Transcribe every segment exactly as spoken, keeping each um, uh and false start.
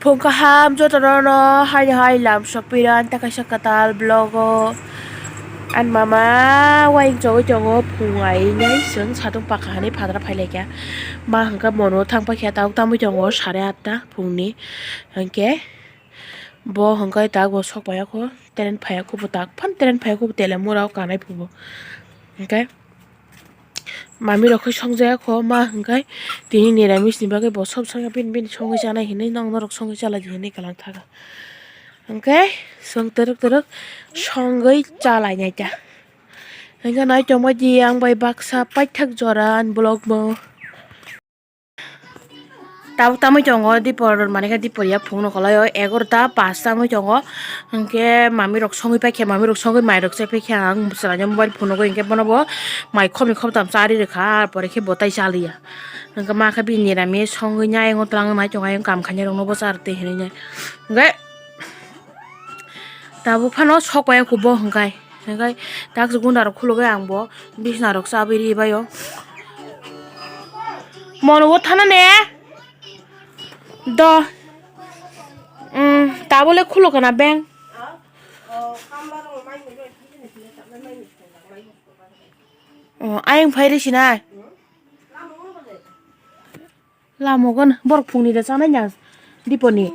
Phung kaham jotono no haino hai lam sokpiran ta kaisa kwtal vlog o. Ani mama uaing chogwi tongo phung ainai chwng satung pakha hinwi phatra phailaikha. Ma hwnkhe mono thang paikha tabuk tamwi tongo sare atta phungni. Hwnkhe bo hwnkhe tabuk bo sok paiyakho, teren phaiyakho bo tak phan teren phaiyakho bo tele mura o kanai phubo. Hwnkhe. Mami rok khe songjaya kho ma hwnkhe tini niramis ni bagwi bo sob songya bini bini songwi chanai hinwi nong norok songwi chalai di hinwi kwlang thago hwnkhe chwng twrwk twrwk songwi chalai nai ta hwnkhe nai tongma di ang bai baksa paithak jora ani vlog bo. Tabuk tamwi tongo dipor manwi khe dipor ya phungno kwlai o egarota pasta wngwi tongo. Hwnkhe mamirok songwi paikha, mamirok songwi mairok chai paikha. Ang chwraino mobile phunukgo, hwnkhe bono bo mai khopni khoptam cha ri rwkha, ar pore khe bo tai cha liya. Hwnkhe ma khe bini nirami songwi nai, ayang twlang nai tongo, ayang kam khainai rokno bo cha rw twi hinwi nai. Hwnkhe tabuk phano sok pai kho bo hwnkhe, hwnkhe tak gunda rok khulugwi ang bo bisna rok chabwi ri bai o. Mono o thana ne? Do. Mm, tabole khulo kana beng. Oh, ayang phai risi nai. Lamo gan borok phungni da chanai na diponi.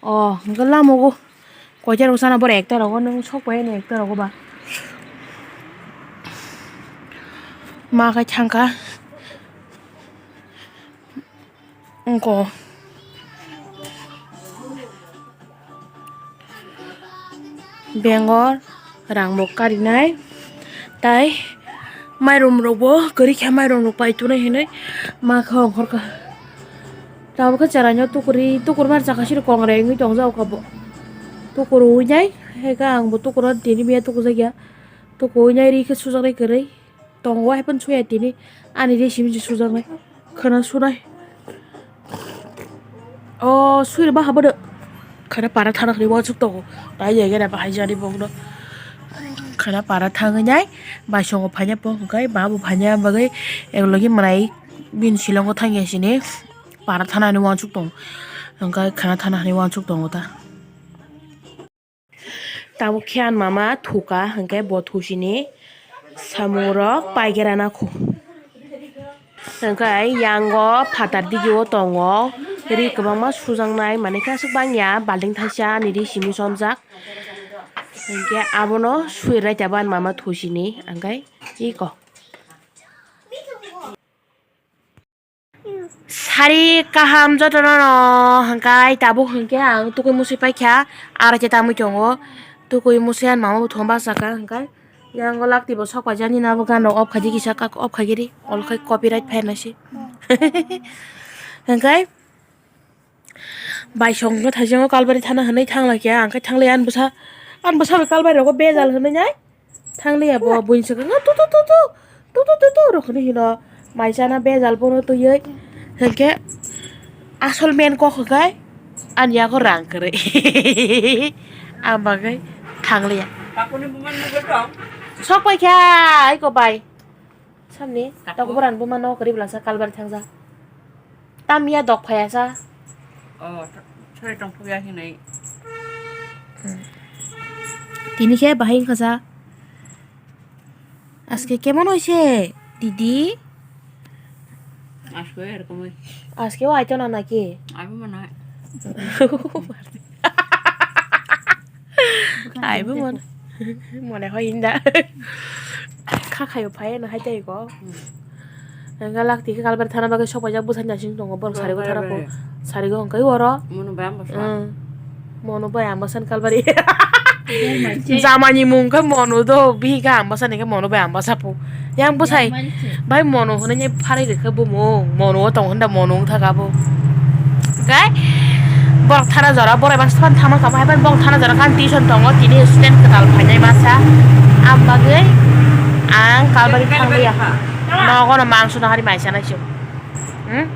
Oh, hwnkhe lamo go. Koicha rok sana borok ekta rogo nwng sok pai ani ekta rogo ba. Ma khai thangkha. Wngkho. Bengor rang bo karinai. Tai mairum rok bo kwrwi khe mairum rok pai tonai hinwi ma khe ongkhorkha. Tabuk khe chwraino tukuri, tukur mar chakha siri kongrai wngwi tongjago kha bo. Tukur ui nai, hai khe ang bo tukuro tini miya tukujakya. Tukur ui nai ri khe sujaknai kwrwi. Tongo hai phano suya tini ani ri simi se sujaknai. Khwna sunai. O sui rwma habono. Khwna para thana hinwi uansuk tongo. Tai jai gana bahai jani bongno. Khwna para thangwi nai. Baisongo phaina po hwnkhe ba bo phaina bagwi eklogi mwnai bini silongo thangya sini. Para thana hinwi uansuk tongo. Hwnkhe khwna thana hinwi uansuk tongo ta. Tabuk khe ani mama thuka hwnkhe bo thusini samung rok paigera na kho. Hwnkhe yango phatar digi o tongo ri kwbangma sujaknai manwi khe aswk bangya balting thaisa ni ri simi chomjak hwnkhe abono sui rai tabuk ani mama thusini hwnkhe iko. Sari kaham jotono no hwnkhe tabuk hwnkhe ang tukui musui paikha, aro khe tamui tongo tukui musui ani mama bo thoma bachakha hwnkhe yang o lakti bo sok paijani nabo gan rok off khaidi kisa kak off khaigiri olo khai copyright phaina se hwnkhe. Baisong wngkha thaisingo kalbari thana hinwi thanglaikha, ang khe thangliya ani bwsa, ani bwsa bai kalbari rogo bejal hinwi nai thangliya bo buini swkang tu tu tu tu tu tu tu tu rw hinwi hino mai chana bejal bono twiwi hinkhe asol main kok hwnkhe ani yago rang kwrwi ang bagwi thangliya. Sok paikha aiko bai. Samni Taku. Tok boran buma no kwrwi bwlasa kalbari thangja. Tamya dok phaya sa. Oh, sori tong phaya hinwi. Tini khe bahai wngkha sa. Aske kemon hoise, didi? Aske erkomoi. Aske o aito na naki? Abo mano. Ai bo mon mone hoi inda. Kha khayo phai no hai tai go. Ang galak tiki kalbar thana bagwi sok paijak bwsai nasing tongo borok sari go thana ko. Sari go hongkai oro. Mono bai ang basa. Mono bai ang basa kalbari. Jamani mung khe mono do bihi khe ang basa ni khe mono bai ang basa pu. Yang bwsai bai mono hwnwi pharwi rwkhe bumung, mono o tong hwnda mono wng thaka bo. Hwnkhe borok thana jora borok ebar swan thangma kha bo, hai phano borok thana jora kan tuition tongo, tini student kwtal phainai masa. Ang bagwi ang kalbari thangliya. Nogo no mangso no hari mai sanai se. Hmm?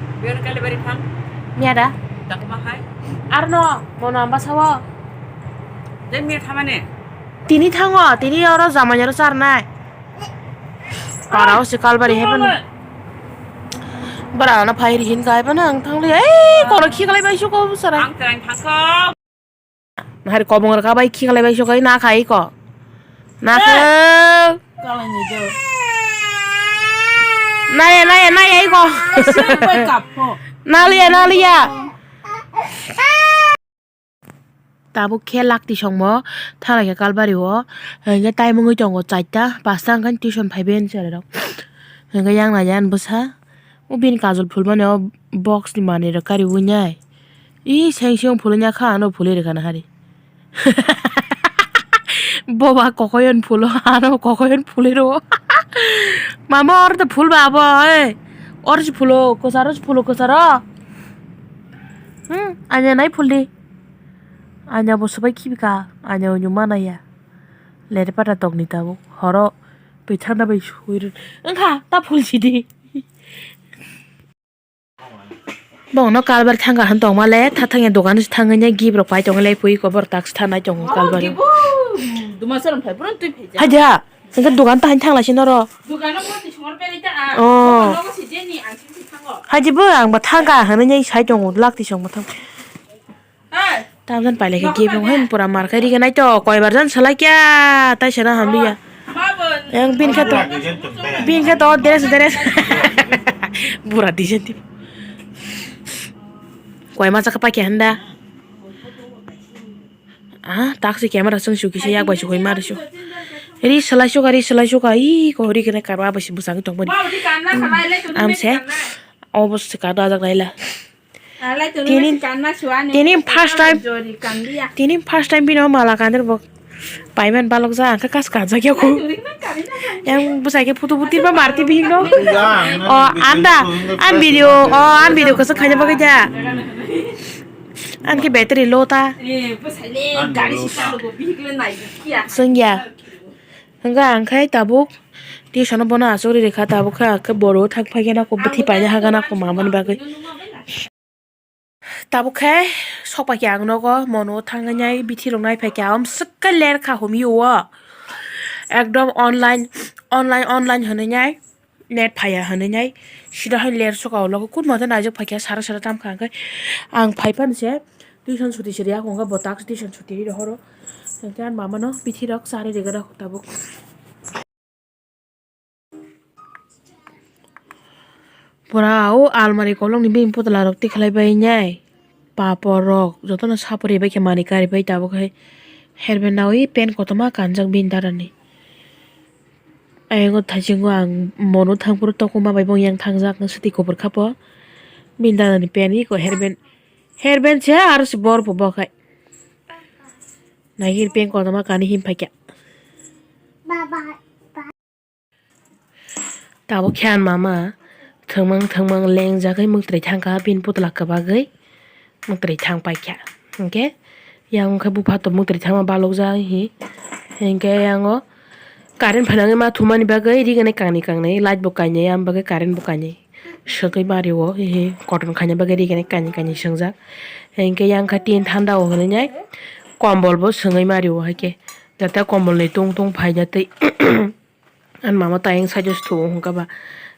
Miya da? Arno mono ang basa o. Tini thango, tini oro jamani aro charnai. Para o se kalbari hai phano. Bara na phai ri hin kai bana ang thang li. Ei, koro khi kalai bai shuko sara. Ang terang thangkho. Hari kobong raka bai khi kalai bai shuko na khai ko. Na khe. Kalai ni jo. Na ya, na ya, na ya, iko. Sir bai kap ko. Na liya, na liya. Tabuk khe lakti songmo thanglaikha kalbari o, hwnkhe time wngwi tongo charta pasta, hwnkhe tuition phaibai ani chwrairok. Hwnkhe yang naiya ani bwsa, o bini kajol phulmani o box ni manwi rok kariwi nai. Ee, seng seng phulwi nya kha, ano phulwi rwkha nahari. Boba kokoyon phulo, ano kokoyon phulwi rwo. Mama, oro to phul ba abo, ei. Oro se phulo, kwcharo se phulo, kwcharo. Hmm, anya nai phul di. Anya bo swbai khibi ka, anya wnyo mana ya. Leri pata tokni tabuk, horo twi thanda bai sui rw-, wngkha, ta phul sidi. Bono kalbar thangkha hwn tongma le, tha thangya dogan se thangwi gift rok pai tongwi lai pui kobor task thanai tongo kalbar. Gift bo, duma sorom phai, boro twi phai ja. Haja, hwnkhe dogan ta han thangla se noro. Dogano bo twi songor pele ta a. Oh. Nogo se jeni ang sing sing thango. Haji bo ang bo thangkha hwnwi sai tongo, lak twi song bo thang. Tamjani pailai khe gift rok hai pura mar khai ri nai to, koibar jan salai kya, tai sana hamliya. Yang bin khe to, bin khe to dress, dress. Bura di jati. Koi ma chaka pa kya handa. Ah, taksi camera sung suki se yak bai sukoi mar su. Ri salai suka, ri salai suka, i ko ri kene karwa bai si busang tong bani. Am se, obos se ka dajak naila. Tini, tini first time, tini first time bini o mala kandir bo paiman balok ja, angkhe kas kanjak ya ko. Yang bwsai khe photo butir ba marti bihik no. O, anda, an video, o, an video kwchak khaina bagwi da. An khe battery low ta. Sengya. Hwnkhe ang khe tabuk tuition o bono achuk ri rikha, tabuk khe ang khe boro thang phai khe nako bwthwi paina haga nako mamani bagwi. Tabuk khe sok pai khe ang nogo mono thangwi nai bithi rok nai phai khe, amswk khe ler kha hum yo o. Ekdom online, online, online hwnwi nai. Net phaiya hwnwi nai sida hai ler soka ulo khe kun mote naijak phaikha sara sara tamkha hwnkhe ang phai phano se tuition suti se riya hwnkhe bo tak tuition suti ri rohoro hwnkhe ani mama no bithi rok charwi rwgwna tabuk. Pura o almari kolokni bini putla rok tikhlai bai nai. Papor rok jotono sapor bai khe manwi karipai tabuk hai hairband nawi pen kotorma kanjak bini dada ni. Ayang o thaisingo ang mono thangphuru tokma bai bo yang thangjak swtwi kubur kha bo bini dada ni pen iko hairband hairband se aro se bor bo bo khai nai hairband kotorma kanwi him phaikha. Tabuk khe ang mama thwngmang thwngmang lengjagwi mwktwi thangkha bini putla kwbagwi mwktwi thang paikha. Hinkhe yang wngkha bupha to mwktwi thangma balokjak hi. Hinkhe yang o current phainani ma thumani bagwi rigini kangnwi kangnwi light bo kainwi aboni bagwi current bo kainwi swngwi mario hihi koton khaina bagwi rigini kanwi kanwi swngjak. Hinkhe yang kha tin thanda o hwnwi nai kombol bo swngwi mario haikhe jata kombol ni tung tung phaina twi. Ani mama tayeng side o se thuo hwnkha ba,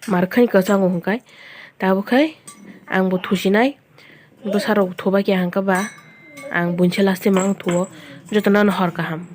mar khai kwchango hwnkhe. Tabuk khai ang bo thusinai, bwsarok thubai khe hwnkha ba, ang buinse last time ang thuo, jotono no hor kaham.